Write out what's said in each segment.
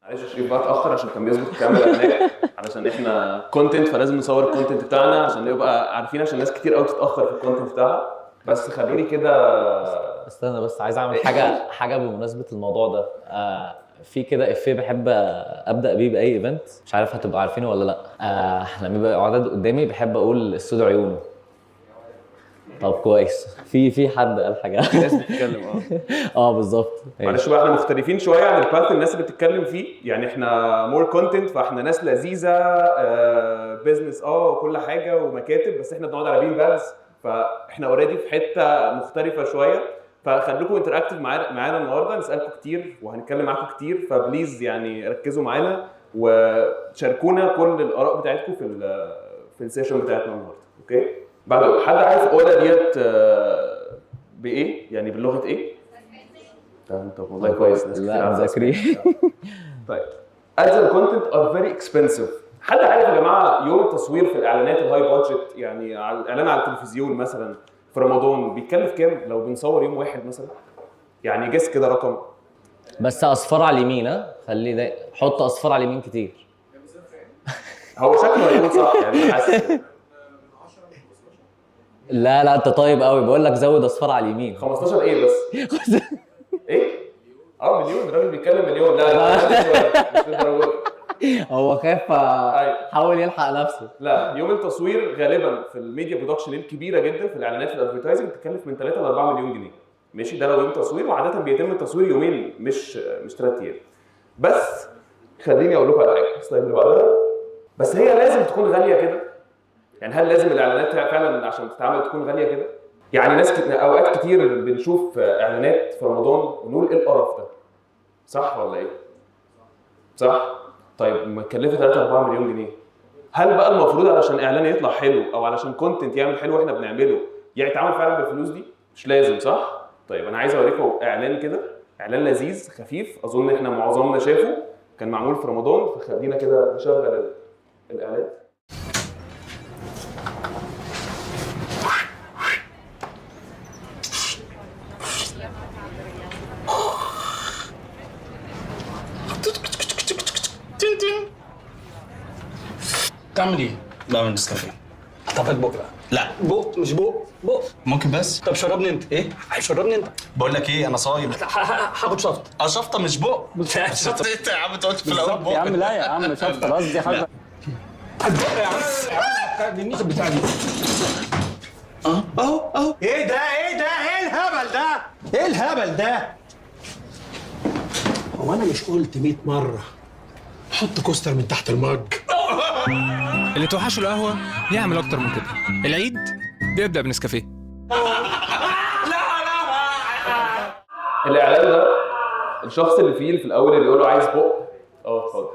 معلش شريف بقى اتاخر عشان كان بيظبط الكاميرا هناك، علشان احنا content فلازم نصور ال content بتاعنا عشان نبقى عارفين، عشان ناس كتير قوي تتاخر في ال content بتاعها. بس خليني كده استنى، بس عايز اعمل حاجة بمناسبة الموضوع ده. في كده افيه بحب ابدا بيه باي event، مش عارف هتبقوا عارفينه ولا لا. لما بيبقى عدد قدامي بحب اقول السود عيونه. طب كويس، في حد قال حاجة، في ناس بتتكلم. بالظبط. معلش بقى، احنا مختلفين شوية عن ال path الناس اللي بتتكلم فيه، يعني احنا more content، فاحنا ناس لذيذة business وكل حاجة ومكاتب، بس احنا بنقعد على bean bags، فاحنا already في حتة مختلفة شوية. فخليكم interactive معانا النهارده، نسالكم كتير وهنتكلم معاكم كتير، ف please يعني ركزوا معانا وشاركونا كل الاراء بتاعتكم في ال session بتاعتنا النهارده. okay، بعد حد عارف hola ديت بايه؟ يعني باللغة ايه؟ طب والله كويس، ناس كتير عارفه. طيب، ads and content are very expensive. حد عارف يا جماعة يوم التصوير في الاعلانات ال high budget، يعني على الاعلان على التلفزيون مثلا في رمضان بيتكلف كام لو بنصور يوم واحد مثلا؟ يعني guess كده رقم. بس اصفار على اليمين، خلي ده، حط اصفار على اليمين كتير. هو شكله هيكون صح يعني، حاسس. لا لا انت طيب قوي، بقول لك زود اصفار على اليمين. 15 ايه بس؟ ايه؟ مليون، الراجل بيتكلم مليون. لا لا مش للدرجة. هو خاف، حاول يلحق نفسه. لا، يوم التصوير غالبا في ال media production الكبيرة جدا في الاعلانات في ال advertising بتتكلف من 3 ل 4 مليون جنيه. ماشي، ده لو يوم تصوير، وعاده بيتم التصوير يومين مش 3 ايام. بس خليني اقول لكم على حاجة، ال slide اللي بعدها. بس هي لازم تكون غالية كده؟ يعني هل لازم الاعلانات فعلا عشان تتعمل تكون غالية كده؟ يعني ناس اوقات كتير بنشوف اعلانات في رمضان ونقول ايه القرف ده؟ صح ولا ايه؟ صح؟ طيب مكلفة 3 4 مليون جنيه. هل بقى المفروض علشان اعلان يطلع حلو او علشان content يعمل حلو احنا بنعمله يعني يتعمل فعلا بالفلوس دي؟ مش لازم، صح؟ طيب انا عايز اوريكم اعلان كده، اعلان لذيذ خفيف، اظن احنا معظمنا شافه، كان معمول في رمضان، فخلينا كده نشغل الاعلان. تعمل ايه؟ بعمل نسكافيه. طب هات بق بقى. لا بق مش بق بق. ممكن بس؟ طب شربني انت. ايه؟ شربني انت. بقول لك ايه، انا صايم. هاخد شفطه. شفطه مش بق. شفطه انت يا عم، تقعد في الاول بق يا عم. لا يا عم، شفطه قصدي حاجة. بق يا عم، النيش بتاع دي. اهو اهو. ايه ده؟ ايه ده؟ ايه الهبل ده؟ ايه الهبل ده؟ هو انا مش قلت 100 مرة حط coaster من تحت ال mug؟ اللي توحشه القهوة يعمل أكتر من كده. العيد بيبدأ بنسكافيه. الإعلان ده الشخص اللي فيه في الأول اللي يقول له عايز بق. اتفضل.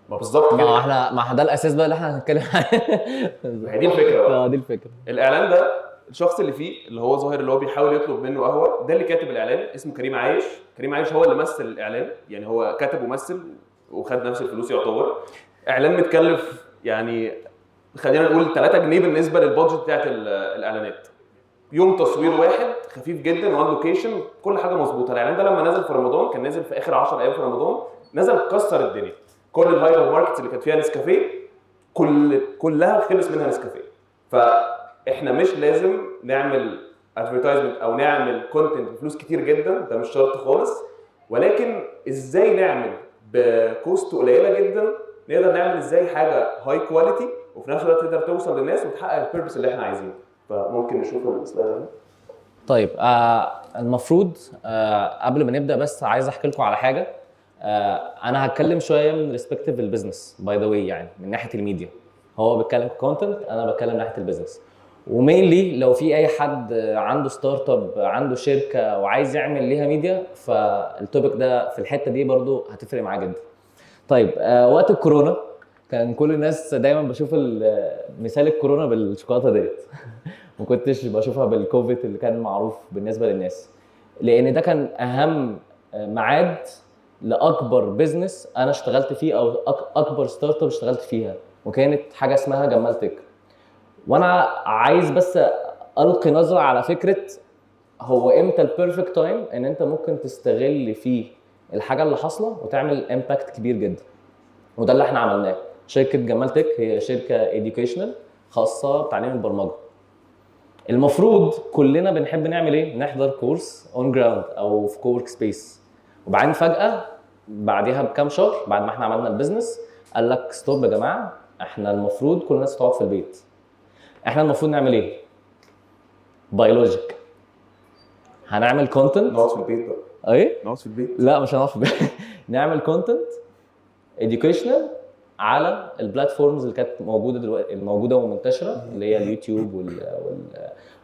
ما بالظبط كده. ما احنا ما ده الأساس بقى اللي احنا هنتكلم عليه. ما هي دي الفكرة بقى. دي الفكرة. الإعلان ده الشخص اللي فيه اللي هو ظاهر اللي هو بيحاول يطلب منه قهوة، ده اللي كاتب الإعلان، اسمه كريم عايش. كريم عايش هو اللي مثل الإعلان، يعني هو كتب ومثل وخد نفس الفلوس يعتبر. إعلان متكلف يعني خلينا نقول 3 جنيه بالنسبة لل budget بتاعت الاعلانات. يوم تصوير واحد خفيف جدا، one location، كل حاجة مظبوطة. الاعلان ده لما نزل في رمضان، كان نازل في اخر 10 ايام في رمضان، نزل كسر الدنيا. كل ال hypermarkets اللي كانت فيها نسكافيه كلها خلص منها نسكافيه. فاحنا مش لازم نعمل advertisement او نعمل content بفلوس كتير جدا، ده مش شرط خالص، ولكن ازاي نعمل ب cost قليله جدا، نقدر نعمل ازاي حاجة high quality وفي نفس الوقت تقدر توصل للناس وتحقق ال purpose اللي احنا عايزينه. فممكن نشوف ال slide ده. طيب المفروض قبل ما نبدا بس عايز احكي لكم على حاجة. انا هتكلم شوية من perspective ال business by the way، يعني من ناحية الميديا. هو بيتكلم content، انا بتكلم ناحية ال business. و mainly لو في اي حد عنده startup، عنده شركة وعايز يعمل ليها media، فال topic ده في الحتة دي برضو هتفرق معاه جدا. طيب وقت الكورونا كان كل الناس دايما بشوف مثال الكورونا بالشوكولاته ديت، ما كنتش بشوفها بالكوفيد اللي كان معروف بالنسبة للناس، لان ده كان اهم ميعاد لاكبر business انا اشتغلت فيه او اكبر startup اشتغلت فيها، وكانت حاجة اسمها جمال تك. وانا عايز بس القي نظره على فكرة هو امتى ال perfect time ان انت ممكن تستغل فيه الحاجة اللي حاصله وتعمل impact كبير جدا، وده اللي احنا عملناه. شركة جمال تك هي شركة educational خاصة بتعليم البرمجه. المفروض كلنا بنحب نعمل ايه؟ نحضر course on ground او في co-work space. وبعدين فجاة بعديها بكام شهر، بعد ما احنا عملنا ال business، قال لك stop يا جماعه، احنا المفروض كل الناس تقعد في البيت. احنا المفروض نعمل ايه؟ by logic هنعمل content. نقعد في البيت بقى. ايه؟ نقعد في البيت. لا، مش هنقعد في البيت. نعمل content educational على ال platforms اللي كانت موجودة دلوقتي، الموجودة ومنتشره، اللي هي اليوتيوب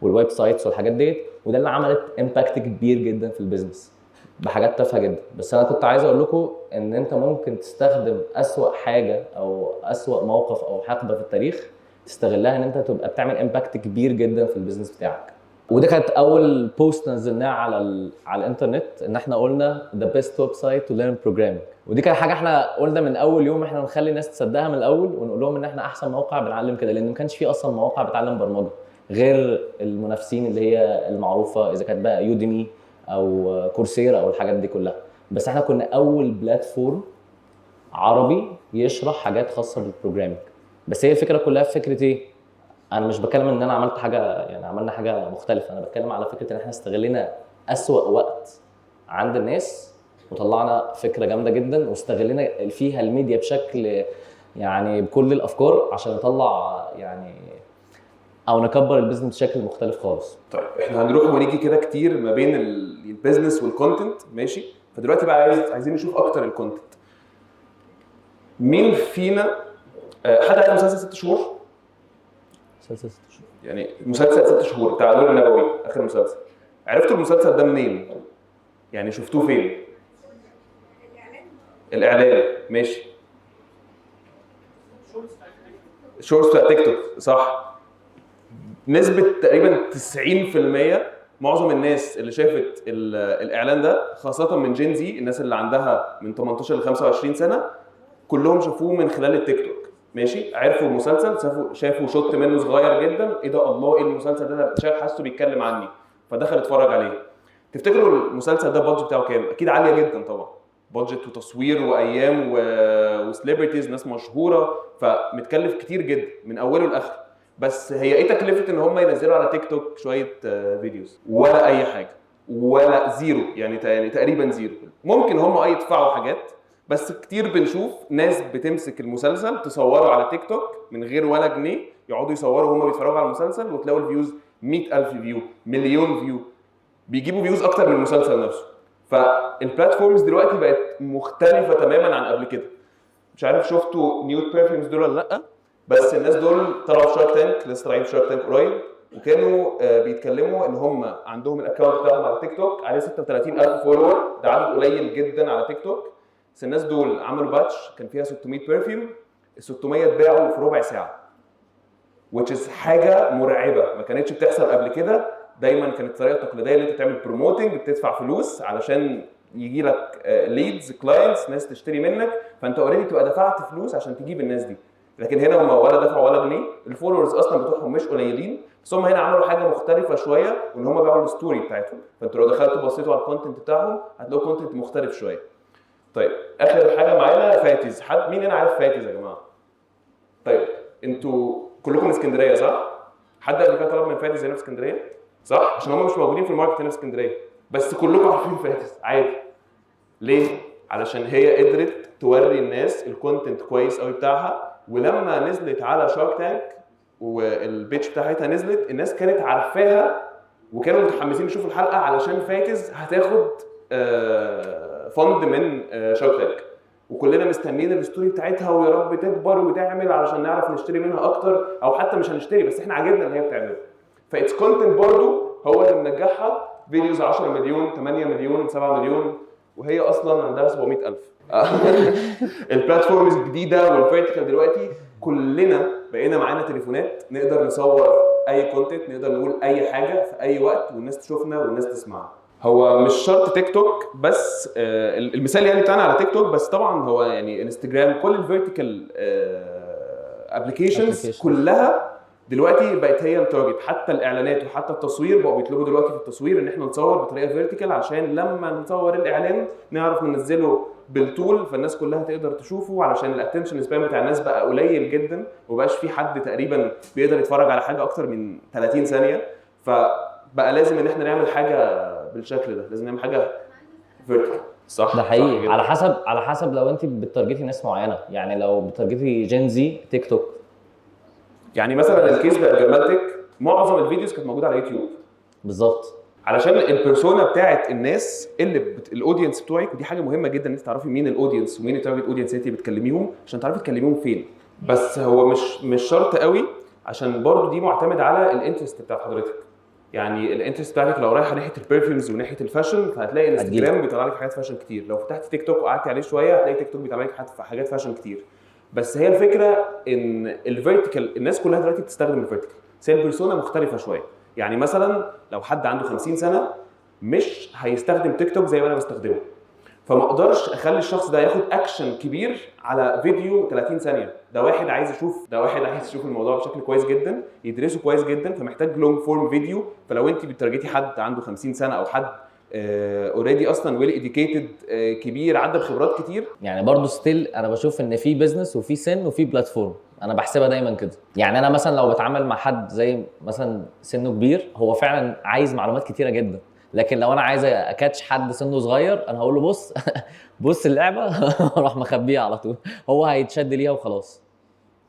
وال websites والحاجات ديت. وده اللي عملت impact كبير جدا في ال business بحاجات تافهة جدا. بس انا كنت عايز اقول لكم ان انت ممكن تستخدم اسوأ حاجة او اسوأ موقف او حقبة في التاريخ، تستغلها ان انت تبقى بتعمل impact كبير جدا في ال business بتاعك. وده كانت اول post نزلناه على الانترنت، ان احنا قلنا the best website to learn programming. ودي كانت حاجة احنا قلنا من اول يوم، احنا نخلي الناس تصدقها من الاول ونقول لهم ان احنا احسن موقع بنعلم كده، لان ما كانش في اصلا مواقع بتعلم برمجة غير المنافسين اللي هي المعروفه، اذا كانت بقى Udemy او Coursera او الحاجات دي كلها. بس احنا كنا اول platform عربي يشرح حاجات خاصة بال programming. بس هي الفكرة كلها في فكرة ايه؟ انا مش بتكلم ان انا عملت حاجه، يعني عملنا حاجة مختلفه، انا بتكلم على فكرة ان احنا استغلينا اسوأ وقت عند الناس وطلعنا فكرة جامدة جدا، واستغلينا فيها الميديا بشكل يعني بكل الافكار عشان نطلع يعني او نكبر ال business بشكل مختلف خالص. طيب، احنا هنروح ونيجي كده كتير ما بين ال business وال content، ماشي؟ فدلوقتي بقى عايزين نشوف اكتر ال content. مين فينا حد عارف مسلسل 6 شهور؟ مسلسل 6 شهور؟ يعني مسلسل 6 شهور بتاع نور النبوي، اخر مسلسل. عرفتوا المسلسل ده منين؟ يعني شفتوه فين؟ الاعلان، ماشي. shorts بتاع تيك توك، صح. نسبة تقريبا 90%، معظم الناس اللي شافت الاعلان ده، خاصة من Gen Z، الناس اللي عندها من 18 ل 25 سنة، كلهم شافوه من خلال التيك توك، ماشي؟ عرفوا المسلسل، شافوا shot منه صغير جدا، ايه ده؟ الله، ايه المسلسل ده؟ شايف حاسه بيتكلم عني، فدخل اتفرج عليه. تفتكروا المسلسل ده ال budget بتاعه كام؟ اكيد عالية جدا طبعا، budget وتصوير وايام و celebrities، ناس مشهوره، فمتكلف كتير جدا من اوله لاخره. بس هي ايه تكلفة ان هم ينزلوا على تيك توك شوية videos؟ ولا اي حاجه، ولا zero، يعني تقريبا zero. ممكن هم يدفعوا حاجات، بس كتير بنشوف ناس بتمسك المسلسل تصوره على تيك توك من غير ولا جنيه، يقعدوا يصوروا وهم بيتفرجوا على المسلسل، وتلاقوا ال views 100,000 view، مليون view، بيجيبوا views اكتر من المسلسل نفسه. فال platforms دلوقتي بقت مختلفة تماما عن قبل كده. مش عارف شفتوا Nude Perfumes دول ولا لا، بس الناس دول طلعوا في Shark Tank، لسه طالعين في Shark Tank قريب، وكانوا بيتكلموا ان هم عندهم ال account بتاعهم على تيك توك عليه 36,000 follower، ده عدد قليل جدا على تيك توك. بس الناس دول عملوا batch كان فيها 600 perfume، ال 600 اتباعوا في ربع ساعه، which is حاجة مرعبة ما كانتش بتحصل قبل كده. دايما كانت الطريقة التقليدية اللي انت تعمل promoting، بتدفع فلوس علشان يجي لك leads، clients، ناس تشتري منك، فانت already تبقى دفعت فلوس عشان تجيب الناس دي. لكن هنا هم ولا دفعوا ولا جنيه، ال followers اصلا بتوعهم مش قليلين، بس هم هنا عملوا حاجة مختلفة شويه، وان هم باعوا ال story بتاعتهم. فانتوا لو دخلتوا بصيتوا على ال content بتاعهم هتلاقوا content مختلف شويه. طيب، اخر حاجة معانا فاتز. حد مين هنا عارف فاتز يا جماعة؟ طيب، انتوا كلكم من اسكندريه، صح؟ حد قبل كده طلب من فاتز هنا في اسكندريه؟ صح؟ عشان هم مش موجودين في ال market هنا في اسكندريه، بس كلكم عارفين فاتز عادي. ليه؟ علشان هي قدرت توري الناس ال content كويس قوي بتاعها، ولما نزلت على Shark Tank وال pitch بتاعتها نزلت، الناس كانت عارفاها وكانوا متحمسين يشوفوا الحلقة علشان فاتز هتاخد fund من Shark Tank، وكلنا مستنيين ال story بتاعتها، ويا رب تكبر وتعمل علشان نعرف نشتري منها اكتر، او حتى مش هنشتري بس احنا عاجبنا اللي هي بتعمله. ف its content برضو هو اللي منجحها. videos 10 مليون، 8 مليون، 7 مليون، وهي اصلا عندها 700,000. ال platforms الجديدة وال vertical، دلوقتي كلنا بقينا معانا تليفونات، نقدر نصور اي content، نقدر نقول اي حاجة في اي وقت، والناس تشوفنا والناس تسمعنا. هو مش شرط تيك توك بس، المثال يعني بتاعنا على تيك توك، بس طبعا هو يعني انستجرام، كل ال vertical applications Applications. كلها. دلوقتي بقت هي ال target. حتى الاعلانات وحتى التصوير بقوا بيطلبوا دلوقتي في التصوير ان احنا نصور بطريقة vertical، عشان لما نصور الاعلان نعرف ننزله بالطول فالناس كلها تقدر تشوفه، علشان ال attention span بتاع الناس بقى قليل جدا، ومبقاش في حد تقريبا بيقدر يتفرج على حاجة اكتر من 30 ثانيه. فبقى لازم ان احنا نعمل حاجة بالشكل ده، لازم نعمل حاجة vertical. صح. ده حقيقي. صح جداً. على حسب لو انت بت target ي ناس معينه، يعني لو بت target ي Gen Z، تيك توك. يعني مثلا ال case بتاع جمالتك، معظم ال videos كانت موجودة على يوتيوب. بالظبط. علشان ال persona بتاعت الناس اللي ال audience بتوعك، ودي حاجة مهمة جدا ان انت تعرفي مين ال audience ومين ال target audience انت بتكلميهم، عشان تعرفي تكلميهم فين. بس هو مش شرط قوي، عشان برضو دي معتمد على ال interest بتاعت حضرتك. يعني ال interest بتاعتك لو رايحة ناحية ال perfumes وناحية ال fashion، فهتلاقي انستجرام بيطلع لك حاجات fashion كتير. لو فتحت تيك توك وقعدتي عليه شويه، هتلاقي تيك توك بيطلع لك حاجات fashion كتير. بس هي الفكرة ان ال vertical، الناس كلها دلوقتي بتستخدم ال vertical، بس هي ال persona مختلفة شويه. يعني مثلا لو حد عنده 50 سنة مش هيستخدم تيك توك زي ما انا بستخدمه، فما اقدرش اخلي الشخص ده ياخد اكشن كبير على فيديو 30 ثانيه. ده واحد عايز يشوف الموضوع بشكل كويس جدا، يدرسه كويس جدا، فمحتاج long form video. فلو انت بت target ي حد عنده 50 سنة او حد already اصلا well educated، كبير، عدى بخبرات كتير. يعني برضو still انا بشوف ان في business وفي سن وفي platform، انا بحسبها دايما كده. يعني انا مثلا لو بتعامل مع حد زي مثلا سنة كبير، هو فعلا عايز معلومات كتيرة جدا، لكن لو انا عايز ا catch حد سنة صغير، انا هقول له بص بص اللعبه، اروح مخبيها على طول، هو هيتشد ليها وخلاص.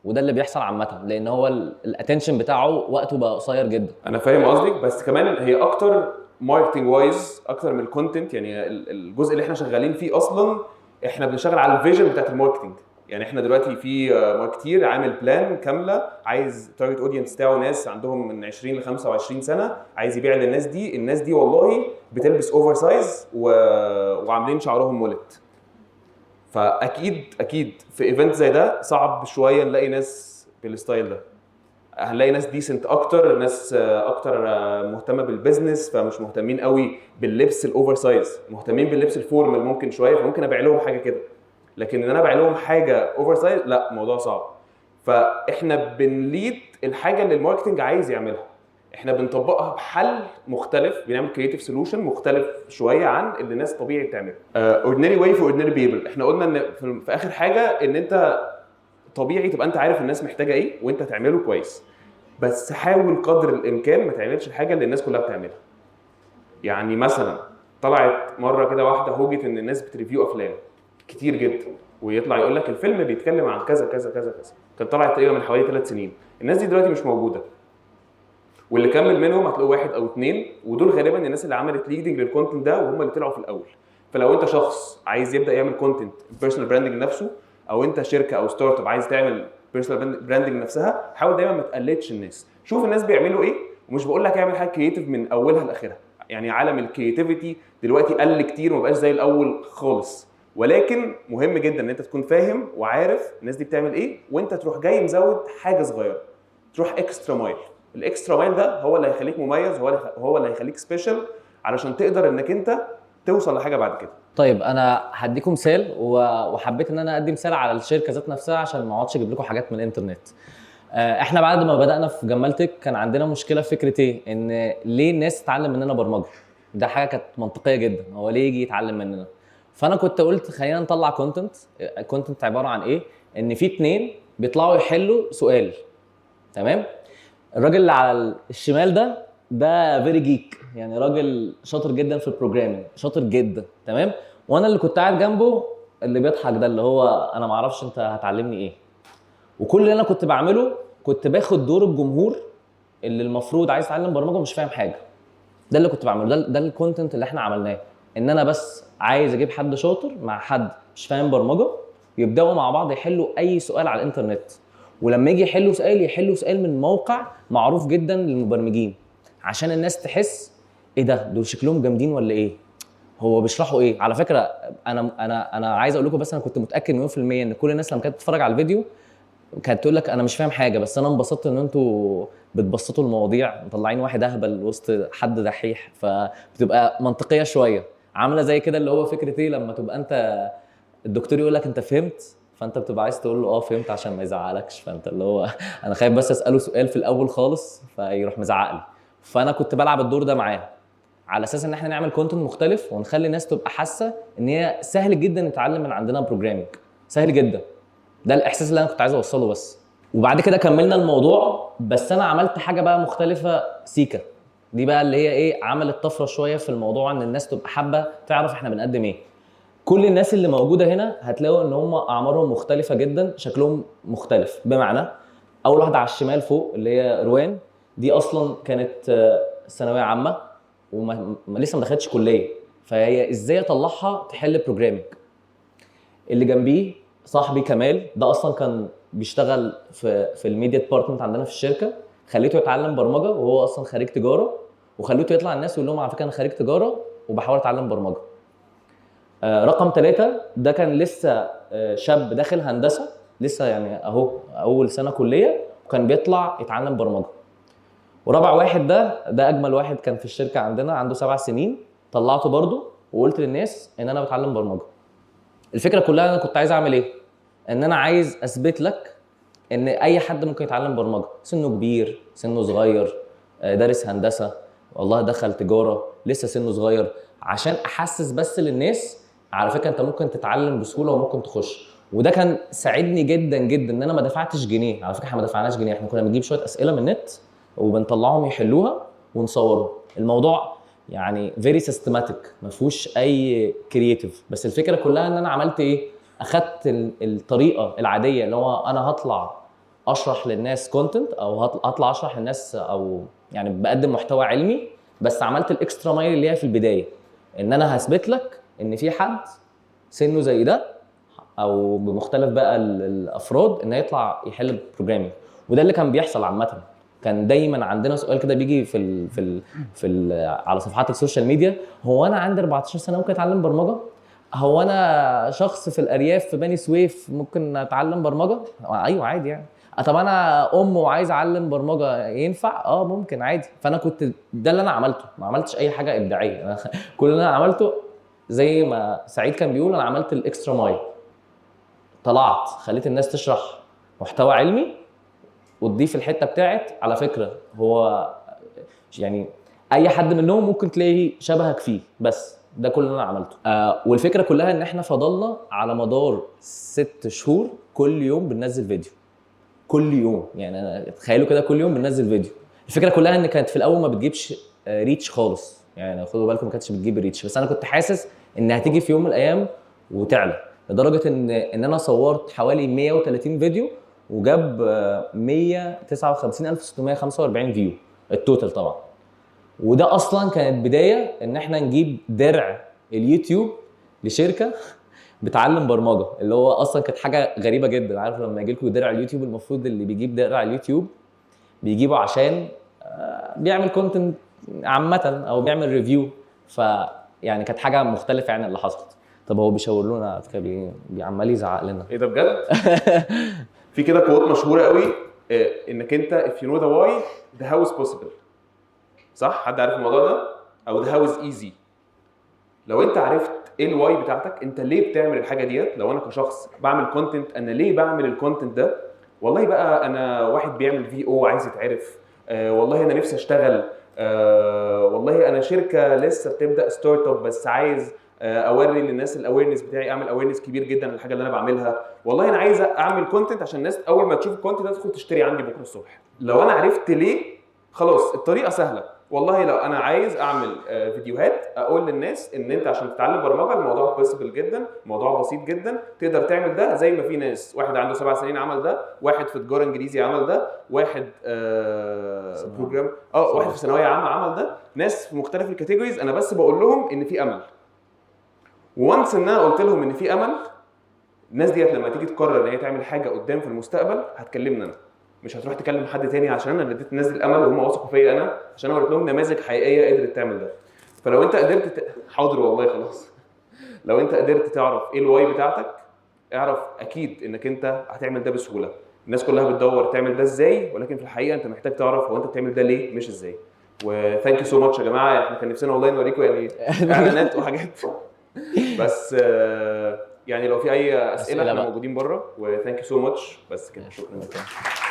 وده اللي بيحصل عامه، لان هو ال attention بتاعه وقته بقى قصير جدا. انا فاهم قصدك، بس كمان هي اكتر marketing wise اكتر من ال content. يعني الجزء اللي احنا شغالين فيه اصلا، احنا بنشتغل على ال vision بتاعت ال marketing. يعني احنا دلوقتي في marketeer عامل plan كامله، عايز target audience بتاعه ناس عندهم من 20 ل 25 سنه، عايز يبيع للناس دي. الناس دي والله بتلبس oversize وعاملين شعرهم mullet. فاكيد اكيد في event زي ده صعب شوية نلاقي ناس بال style ده. هنلاقي ناس decent اكتر، ناس اكتر مهتمة بال business، فمش مهتمين قوي باللبس ال oversize، مهتمين باللبس ال formal ممكن شويه، فممكن ابيع لهم حاجة كده. لكن ان انا ابيع لهم حاجة oversize، لا، الموضوع صعب. فاحنا بن lead الحاجة اللي ال marketing عايز يعملها، احنا بنطبقها بحل مختلف، بنعمل creative solution مختلف شوية عن اللي الناس طبيعي بتعمله. ordinary way for ordinary people. احنا قلنا ان في اخر حاجة ان انت طبيعي تبقى انت عارف الناس محتاجه ايه وانت تعمله كويس، بس حاول قدر الامكان ما تعملش الحاجة اللي الناس كلها بتعملها. يعني مثلا طلعت مرة كده واحدة هوجه ان الناس بت review افلام كتير جدا، ويطلع يقول لك الفيلم بيتكلم عن كذا كذا كذا كذا. كانت طلعت تقريبا من حوالي 3 سنين. الناس دي دلوقتي مش موجوده، واللي كمل منهم هتلاقوا واحد او اثنين، ودول غالبا الناس اللي عملت leading لل content ده وهم اللي طلعوا في الاول. فلو انت شخص عايز يبدا يعمل content personal branding لنفسه، او انت شركة او startup عايز تعمل personal branding لنفسها، حاول دايما ما تقلدش الناس. شوف الناس بيعملوا ايه، ومش بقول لك اعمل حاجة creative من اولها لاخرها. يعني عالم ال creativity دلوقتي قل كتير وما بقاش زي الاول خالص، ولكن مهم جدا ان انت تكون فاهم وعارف الناس دي بتعمل ايه، وانت تروح جاي مزود حاجة صغيره، تروح extra mile. ال extra mile ده هو اللي هيخليك مميز، هو اللي هيخليك special، علشان تقدر انك انت توصل لحاجة بعد كده. طيب، انا هديكم مثال، وحبيت ان انا ادي مثال على الشركة ذات نفسها عشان ما اقعدش اجيب لكم حاجات من الانترنت. احنا بعد ما بدانا في جمالتك كان عندنا مشكلة في فكرة ايه؟ ان ليه الناس تتعلم مننا برمجه؟ ده حاجة كانت منطقية جدا، هو ليه يجي يتعلم مننا؟ فانا كنت قلت خلينا نطلع content. ال content عبارة عن ايه؟ ان في اتنين بيطلعوا يحلوا سؤال، تمام؟ الراجل اللي على الشمال ده very geek، يعني راجل شاطر جدا في ال programming، شاطر جدا، تمام؟ وانا اللي كنت قاعد جنبه اللي بيضحك ده، اللي هو انا ما اعرفش انت هتعلمني ايه. وكل اللي انا كنت بعمله كنت باخد دور الجمهور اللي المفروض عايز يتعلم برمجة ومش فاهم حاجه. ده اللي كنت بعمله، ده ال content اللي احنا عملناه، ان انا بس عايز اجيب حد شاطر مع حد مش فاهم برمجه، يبداوا مع بعض يحلوا اي سؤال على الانترنت، ولما يجي يحلوا سؤال يحلوا سؤال من موقع معروف جدا للمبرمجين، عشان الناس تحس ايه ده، دول شكلهم جامدين ولا ايه، هو بيشرحوا ايه؟ على فكرة انا عايز اقول لكم بس، انا كنت متاكد مليون في المية ان كل الناس لما كانت تتفرج على الفيديو كانت تقول لك انا مش فاهم حاجه، بس انا انبسطت ان انتوا بتبسطوا المواضيع، مطلعين واحد اهبل وسط حد دحيح، فبتبقى منطقية شويه. عامله زي كده اللي هو فكرة ايه، لما تبقى انت الدكتور يقول لك انت فهمت، فانت بتبقى عايز تقول له اه فهمت عشان ما يزعقلكش. فانت اللي هو انا خايف بس اساله سؤال في الاول خالص فيروح مزعق لي. فانا كنت بلعب الدور ده معاه على اساس ان احنا نعمل content مختلف ونخلي الناس تبقى حاسه ان هي سهل جدا نتعلم من عندنا programming، سهل جدا. ده الاحساس اللي انا كنت عايز اوصله بس. وبعد كده كملنا الموضوع، بس انا عملت حاجة بقى مختلفة سيكا دي بقى اللي هي ايه، عملت طفرة شوية في الموضوع ان الناس تبقى حابة تعرف احنا بنقدم ايه. كل الناس اللي موجودة هنا هتلاقوا ان هم اعمارهم مختلفة جدا، شكلهم مختلف. بمعنى اول واحدة على الشمال فوق اللي هي روان، دي اصلا كانت ثانوية عامة وما لسه ما دخلتش كليه، فهي ازاي اطلعها تحل programming. اللي جنبيه صاحبي كمال، ده اصلا كان بيشتغل في ال media department عندنا في الشركة، خليته يتعلم برمجة وهو اصلا خريج تجاره، وخليته يطلع الناس ويقول لهم على فكرة انا خريج تجارة وبحاول اتعلم برمجة. رقم 3 ده كان لسه شاب داخل هندسة لسه، يعني اهو اول سنة كليه، وكان بيطلع يتعلم برمجة. ورابع واحد ده اجمل واحد كان في الشركة عندنا، عنده 7 سنين، طلعته برضه وقلت للناس ان انا بتعلم برمجة. الفكرة كلها انا كنت عايز اعمل ايه؟ ان انا عايز اثبت لك ان اي حد ممكن يتعلم برمجة، سنة كبير، سنة صغير، دارس هندسة، والله دخل تجارة، لسه سنة صغير، عشان احسس بس للناس على فكرة انت ممكن تتعلم بسهولة وممكن تخش. وده كان ساعدني جدا جدا ان انا ما دفعتش جنيه. على فكرة احنا ما دفعناش جنيه، احنا كنا بنجيب شوية اسئلة من النت وبنطلعهم يحلوها ونصورهم. الموضوع يعني very systematic، ما فيهوش اي creative، بس الفكرة كلها ان انا عملت ايه؟ اخدت الطريقة العادية اللي هو انا هطلع اشرح للناس content، او هطلع اشرح للناس، او يعني بقدم محتوى علمي، بس عملت ال extra mile اللي هي في البداية ان انا هثبت لك ان في حد سنة زي ده او بمختلف بقى الافراد ان يطلع يحل programming. وده اللي كان بيحصل عامة. كان دايما عندنا سؤال كده بيجي في ال على صفحات ال social media، هو انا عندي 14 سنة ممكن اتعلم برمجة؟ هو انا شخص في الارياف في بني سويف ممكن اتعلم برمجة؟ ايوه عادي يعني. طب انا ام وعايز اعلم برمجة ينفع؟ اه ممكن عادي. فانا كنت ده اللي انا عملته، ما عملتش اي حاجة ابداعية. كل اللي انا عملته زي ما سعيد كان بيقول، انا عملت ال extra mile، طلعت خليت الناس تشرح محتوى علمي وتضيف الحتة بتاعت على فكرة هو يعني اي حد منهم ممكن تلاقي شبهك فيه، بس ده كل اللي انا عملته. والفكرة كلها ان احنا فضلنا على مدار 6 شهور كل يوم بننزل فيديو، كل يوم. يعني انا تخيلوا كده كل يوم بننزل فيديو. الفكرة كلها ان كانت في الاول ما بتجيبش reach خالص، يعني خدوا بالكم ما كانتش بتجيب reach، بس انا كنت حاسس ان هتيجي في يوم من الايام وتعلى، لدرجة ان انا صورت حوالي 130 فيديو وجاب 159645 view ال total طبعا. وده اصلا كانت بداية ان احنا نجيب درع اليوتيوب لشركة بتعلم برمجة، اللي هو اصلا كانت حاجة غريبة جدا. عارف لما يجي لكم درع اليوتيوب، المفروض اللي بيجيب درع اليوتيوب بيجيبه عشان بيعمل content عامة او بيعمل review، فيعني كانت حاجة مختلفة يعني اللي حصلت. طب هو بيشاور لنا على فكره، بيعمال يزعق لنا. ايه ده بجد؟ في كده quote مشهورة قوي انك انت if you know the why، the how is possible، صح؟ حد عارف الموضوع ده؟ او the how is easy. لو انت عرفت ايه ال why بتاعتك، انت ليه بتعمل الحاجة ديت. لو انا كشخص بعمل content، انا ليه بعمل ال content ده؟ والله بقى انا واحد بيعمل VO عايز يتعرف، والله انا نفسي اشتغل، والله انا شركة لسه بتبدا startup بس عايز اوري للناس ال awareness بتاعي، اعمل awareness كبير جدا للحاجة اللي انا بعملها، والله انا عايز اعمل content عشان الناس اول ما تشوف ال content ده تدخل تشتري عندي بكره الصبح. لو انا عرفت ليه، خلاص الطريقة سهله. والله لو انا عايز اعمل فيديوهات اقول للناس ان انت عشان تتعلم برمجة الموضوع possible جدا، الموضوع بسيط جدا، تقدر تعمل ده زي ما في ناس، واحد عنده 7 سنين عمل ده، واحد في تجارة انجليزي عمل ده، واحد program واحد في ثانوية عامة عمل ده، ناس في مختلف ال categories. انا بس بقول لهم ان في امل. once ان انا قلت لهم ان في امل، الناس ديت لما تيجي تقرر ان هي تعمل حاجة قدام في المستقبل هتكلمني انا، مش هتروح تكلم حد تاني، عشان انا اللي اديت الناس دي الامل وهم وثقوا فيا انا، عشان انا وريت لهم نماذج حقيقية قدرت تعمل ده. فلو انت قدرت حاضر والله خلاص. لو انت قدرت تعرف ايه ال why بتاعتك، اعرف اكيد انك انت هتعمل ده بسهوله. الناس كلها بتدور تعمل ده ازاي، ولكن في الحقيقة انت محتاج تعرف هو انت بتعمل ده ليه مش ازاي. و thank you so much يا جماعه. احنا كان نفسنا والله نوريكم يعني اعلانات وحاجات، بس يعني لو في اي اسئلة أسئلة احنا بقى. موجودين بره، و thank you so much. بس كده، شكرا. okay.